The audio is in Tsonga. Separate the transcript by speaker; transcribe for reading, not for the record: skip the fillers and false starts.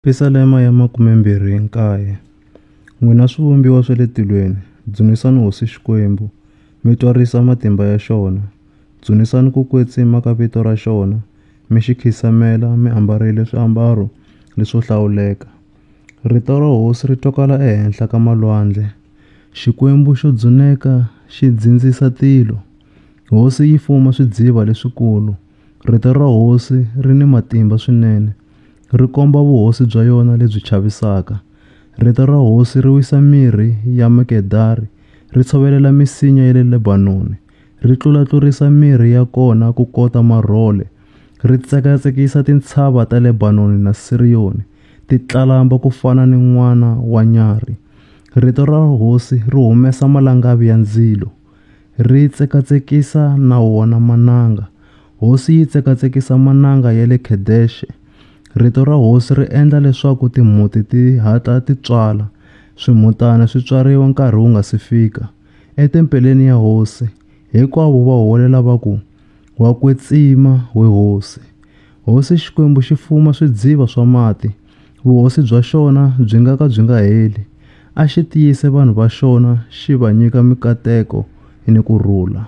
Speaker 1: Pisalema ya 29. N'wina swivumbiwa swa le tilweni, dzunisani hosi Xikwembu, mi twarisa matimba ya xona. Dzunisani ku kwetsima ka vito ra xona, mi xi nkhinsamela mi ambarile swiambalo leswo hlawuleka. Rito ra hosi ri twakala ehenhla ka malwandle, Xikwembu xo dzuneka xi dzindzisa tilo. Hosi yi fuma swidziva leswikulu, rito ra hosi ri ni matimba swinene, ri komba vuhosi bya yona lebyi chavisaka. Rito ra hosi ri wisa mirhi ya mikedari, ri tshovelela misinya ya le Lebanoni, ri tlula-tlurisa mirhi ya kona kukota marhole, ri tsekatsekisa tintshava ta Lebanoni na Siriyoni, ti tlalamba ku fana ni n'wana wa nyarhi. Rito ra hosi ri humesa malangavi ya ndzilo, ri tsekatsekisa na wona mananga. Hosi yi tsekatsekisa mananga ya le Kedexe. Rito ra hosi ri endla leswaku timhuti ti hatla ti tswala, swimutana swi tswariwa nkarhi wu nga si fika. Etempeleni ya hosi, hinkwavo va huwelela va ku, Wa kwetsima, we hosi! Hosi Xikwembu xi fuma swidziva swa mati, vuhosi bya xona byi nga ka byi nga heli. A xi tiyise vanhu va xona, xi va nyika minkateko ni ku rhula.